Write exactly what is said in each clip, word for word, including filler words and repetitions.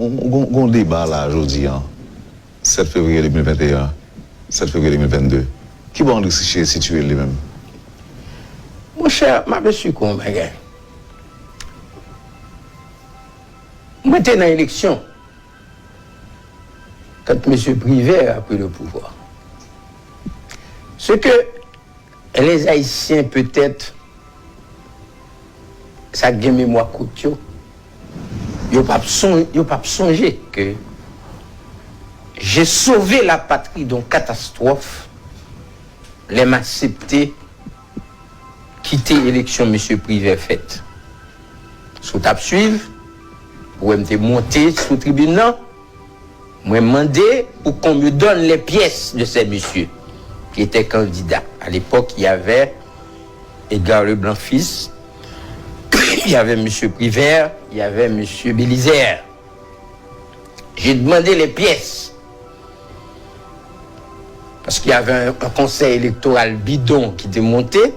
Gon, gon, gon deba la jodi a, sèt fevriye de mil venteyen, sèt fevriye de mil vennde. Ki bò Andris Riche sitiye l li menm? Monchè, m ap esplike w yon bagay. Mwen te nan eleksyon quand M. Privert a pris le pouvoir. Ce que les Haïtiens, peut-être, sa k gen memwa kout yo, yo p ap son, yo p ap sonje ke j'ai sauvé la patrie d'une catastrophe lè m aksepte kite eleksyon M. Privert fèt. Si w t ap swiv, ou wè m te monte sou tribin nan, mwen mande pour qu'on me donne les pièces de ces messieurs qui étaient candidats. À l'époque, il y avait Edgar Leblanc Fils, il y avait M. Privert, il y avait M. Bélizaire. J'ai demandé les pièces. Parce qu'il y avait un, un conseil électoral bidon qui était monté,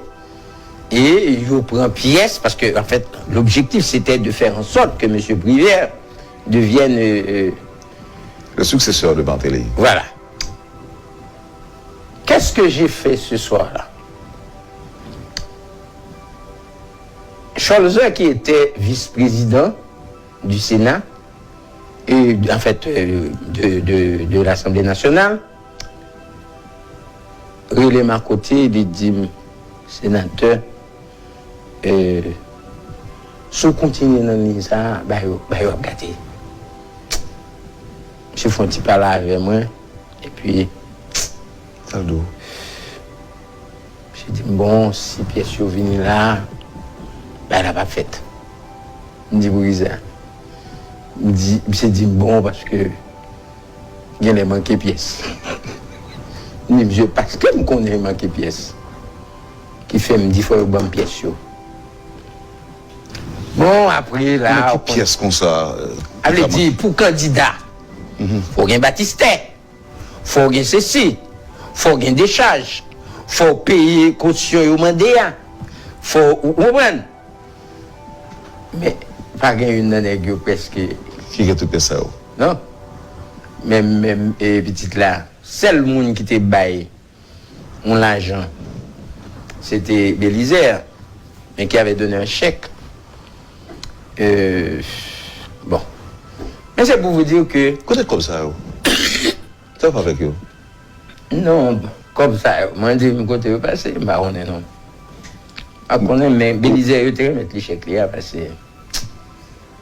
et yo pran pyès, parce que, en fait, l'objectif, c'était de faire en sorte que M. Privert devienne, euh, euh, le successeur de Martelly. Voilà. Qu'est-ce que j'ai fait ce soir-là? Cholzer, qui était vice-président du Sénat, et, en fait, euh, de, de, de l'Assemblée nationale, rele m akote, li di m, Senatè, euh, si w kontinye nan liy sa a, bagay yo, bagay yo ap gate. Misye fè yon ti pale avè mwen, epi sa l di w? Misye di m, bon, si pyès yo vini la, bagay la p ap fèt. M di, poukisa? M di, misye di m, bon, paske genlè manke pyès. M di, misye, paske m konnen manke pyès, ki fè m di fò yo ban m pyès yo. Bon, apre la, men ki pyès konsa? A vle di, pou kandida, fò gen batistè. Fò w gen sesi, fò w gen dechaj, fò w peye kosyon yo mande a, fò w, ou konprann? Men, pa gen youn nan nèg yo prèske. Ki gen tout pyès sa yo? Non. Menm, menm, e, pitit la, sèl moun ki te bay yon lajan, se te Belizaire, men ki avè done yon chèk. Euh, bon. Men se pou vous dire que. Kote kòb sa yo? Sa w fè avèk yo? Non, kòb sa yo, mwen di m kote yo pase, m pa konnen non. M pa konnen, men Belizaire yo te remèt li chèk li a, paske,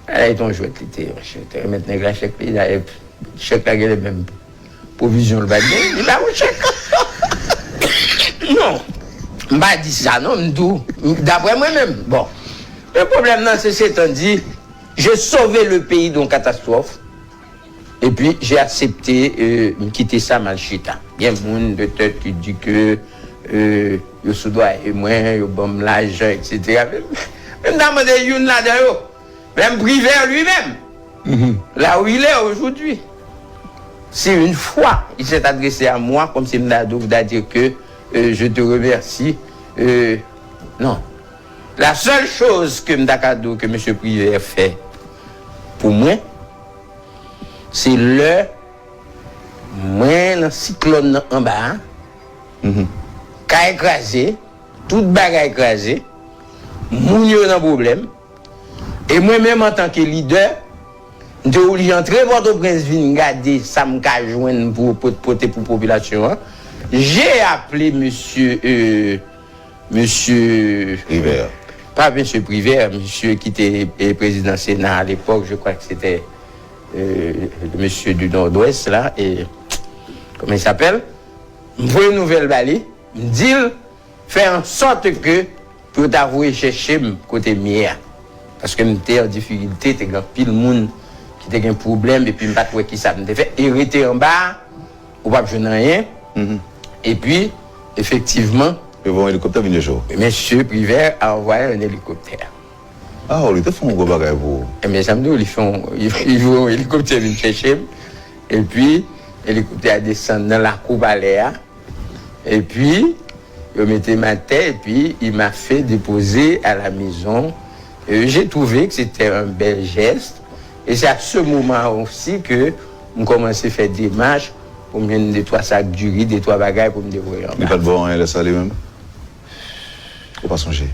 ala, e t on jwèt li te ye, monchè. Te remèt nèg la chèk li, dayè, chèk la genlè menm pwovizyon l pa t gen, li ba ou chèk. Non, m pa di sa non, m di w, daprè mwen menm, bon. Men pwoblèm nan, se, c'est-à-dire, j'ai sauvé le pays d'une catastrophe. Epi, j'ai accepté, euh, m kite sa, m al chita. Gen moun, petèt, ki di ke, euh, yo soudoye mwen, yo ban m lajan, et cetera. Men, men m ta mande youn ladan yo, menm Privert lui-même, là où il est aujourd'hui, si une fois il s'est adressé à moi, comme si m ta di w, m ta di ke, euh, je te remercie, euh, non. La seule chose ke m ta ka di w ke mesye Privert fè pou mwen, se lè mwen nan siklòn nan anba a, kay kraze, tout bagay kraze, moun yo nan pwoblèm, e mwen menm antanke lidè, m te oblije antre Pòtoprens vin gade sa m ka jwenn pou pot-, pote pou popilasyon an. J'ai appelé monsieur, euh, Monsieur Privert. Pas Monsieur Privert, monsieur qui était, eh, président Sénat à l'époque, je crois que c'était, euh, le monsieur du Nord-Ouest, là, et, comment il s'appelle? M voye nouvèl ba li, m di l, fè an sòt ke pou yo ta voye chèche m kote m ye a. Paske m te an difikilte, te gen anpil moun ki te gen pwoblèm, epi m pa t wè kisa m te fè. E rete anba a, ou p ap jwenn anyen. Epi, efektivman, yo voye yon elikoptè vin chèche w. Monsieur Privert a envoyé un hélicoptère. Ah, li te fè yon gwo bagay pou ou. Ebyen, sa m di w, li fè yon, li voye yon elikoptè vin chèche m. Epi, elikoptè a desann nan lakou palè a. Epi, yo mete m atè, epi il m'a fait déposer à la maison. Euh, j'ai trouvé que c'était un bel geste. E se a se moman osi ke m kòmanse fè demach pou m jwenn de twa sak diri, de twa bagay pou m te voye anba. Li pa t ba w anyen lè sa li menm? Ou pa sonje?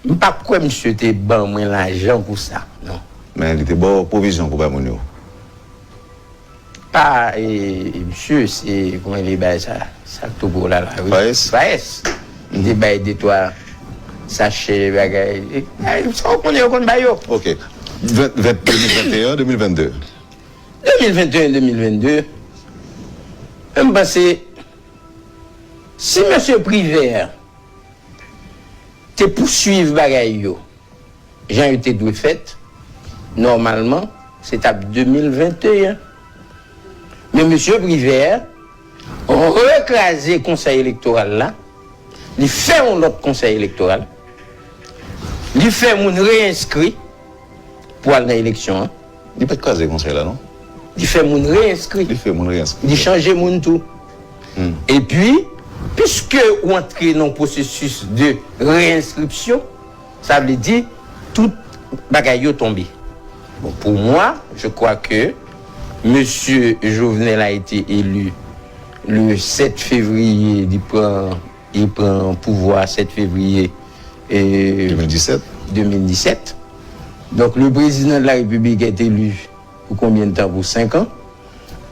M pa kwè misye te ban mwen lajan pou sa, non. Men li te ba w pwovizyon pou bay moun yo? Pa, e, e, misye, se, kòman li bay sa, sa k tou gwo la, la, wi. Fayès? Fayès. Li te bay de twa sachè bagay. E, e, sa w konnen, yo konn bay yo. Ok. Ven, ven, de mil venteyen, de mil vennde. De mil venteyen, de mil vennde, m panse, si mesye Privè te pouswiv bagay yo jan yo te dwe fèt, nòmalman, se t ap de mil venteyen. Men mesye Privè rekraze konsèy elektoral la, li fè yon lòt konsèy elektoral, li fè moun reyenskri pou al nan eleksyon an. Li pa t kraze konsèy la, non? Li fè moun reyenskri. Li fè moun reyenskri. Li chanje moun tou. Hmm. Epi, piske ou antre nan pwosesis de reyenskriksyon, sa vle di tout bagay yo tonbe. Bon, pour moi, je crois que Monsieur Jovenel a été élu le sept février, li pran, li pran pouvwa sept février, euh, deux mille dix-sept. Deux mille dix-sept. Donc, le président de la République est élu pour combien de temps? Pour cinq ans.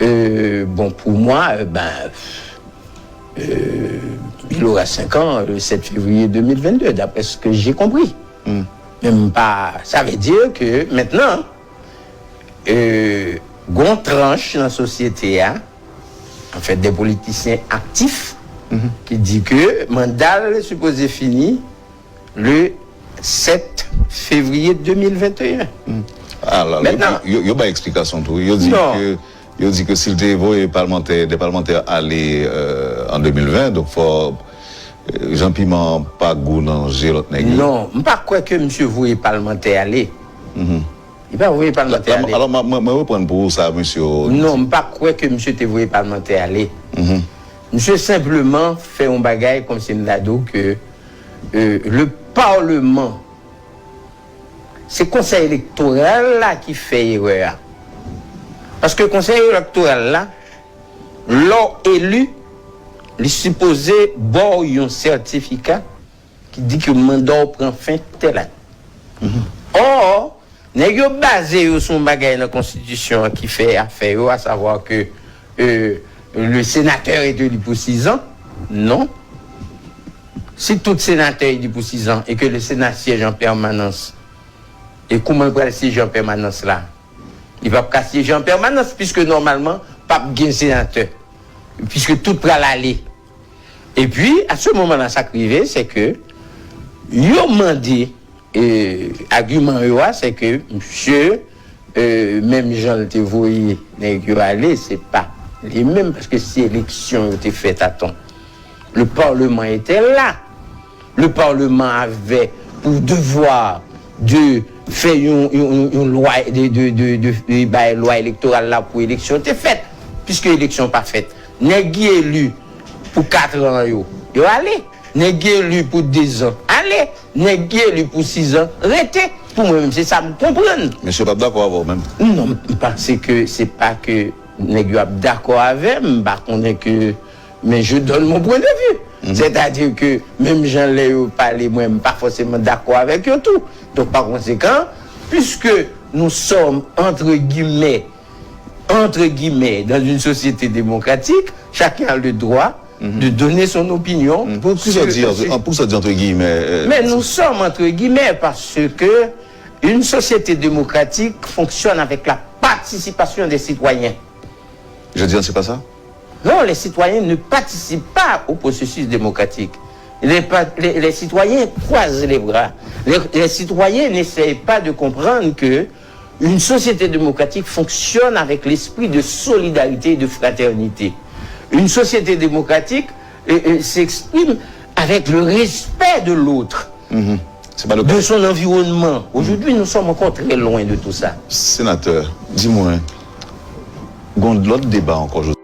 Euh, bon, pour moi, euh, ben, euh, il aura cinq ans le sept février deux mille vingt-deux, d'après ce que j'ai compris. Hmm. Men m pa, sa vle di ke mentnan, euh, gon tranch nan sosyete a, an fèt, de politisyen aktif, mhm, ki di ke manda l sipoze fini le sept février deux mille vingt et un. Hmm. Alò, yo, mentnan, yo, yo bay eksplikasyon tou. Yo di, non, ke, yo di ke si l te voye palmantè, de palmantè ale, euh, an de mil ven, donk fò, euh, Jean Piment pa gou nan je lòt nèg yo. Non, m pa kwè ke misye voye palmantè ale. Mhm. Li pa voye palmantè ale. Alò, mwen, mwen reprann pou ou sa, mesye. Non, m pa kwè ke misye te voye palmantè ale. Mhm. Misye senpleman fè yon bagay kòmsi m ta di w ke, euh, le Parlement, se Konsèy Elektoral la ki fè erè a. Paske Konsèy Elektoral la, lè w eli, li sipoze ba w yon sètifika ki di ke manda w pran fen tèl ane. Mhm. Or, nèg yo baze yo sou yon bagay nan konstitisyon an ki fè afè yo, a savwa ke, euh, le sénateur est élu pour six ans. Non. Si tout senatè élu pour six ans et que le Sénat siège en permanence, e kouman l pral syeje an pèmanans la? Li p ap ka syeje an pèmanans, piske nòmalman, p ap gen senatè, piske tout pral ale. Epi, a se moman la, sa k rive, se ke yo mande, e, agiman yo a, se ke misye, e, menm jan l te voye nèg yo ale, se pa li menm, paske si eleksyon yo te fèt a tan, le Parlement était là. Le Parlement avait pour devoir de fè yon, yon, yon, yon lwa, de, de, de, de, de bay lwa elektoral la pou eleksyon te fèt, piske eleksyon pa fèt. Nèg ki eli pou kat an yo, yo ale. Nèg ki eli pou dezan, ale. Nèg ki eli pou sizan, rete. Pou mwen menm, se sa m konprann. Mesye p ap dakò avè w menm? Non, m panse ke se pa ke nèg yo ap dakò avè m, m pa konnen ke, mais je donne mon point de vue. Mhm. Sètadi ke menm jan lè yo pale, mwen, m pa fòseman dakò avèk yo tou. Donk, pa konsekan, puisque nous sommes, entre guillemets, entre guillemets, dans une société démocratique, chacun a le droit, mhm, de donner son opinion. Mhm. Pou, pou sa sur di, le sujet. Pou sa di entre guillemets, euh, mais nous sommes entre guillemets parce que une société démocratique fonctionne avec la participation des citoyens. Je dis, c'est pas ça? Non, les citoyens ne participent pas au processus démocratique. Les, pa- les, les citoyens croisent les bras. Les, les citoyens n'essayent pas de comprendre que une société démocratique fonctionne avec l'esprit de solidarité et de fraternité. Une société démocratique euh, euh, s'exprime avec le respect de l'autre, mhm, de son environnement. Aujourd'hui, nous sommes encore très loin de tout ça. Senatè, di mwen, gon lòt deba ankò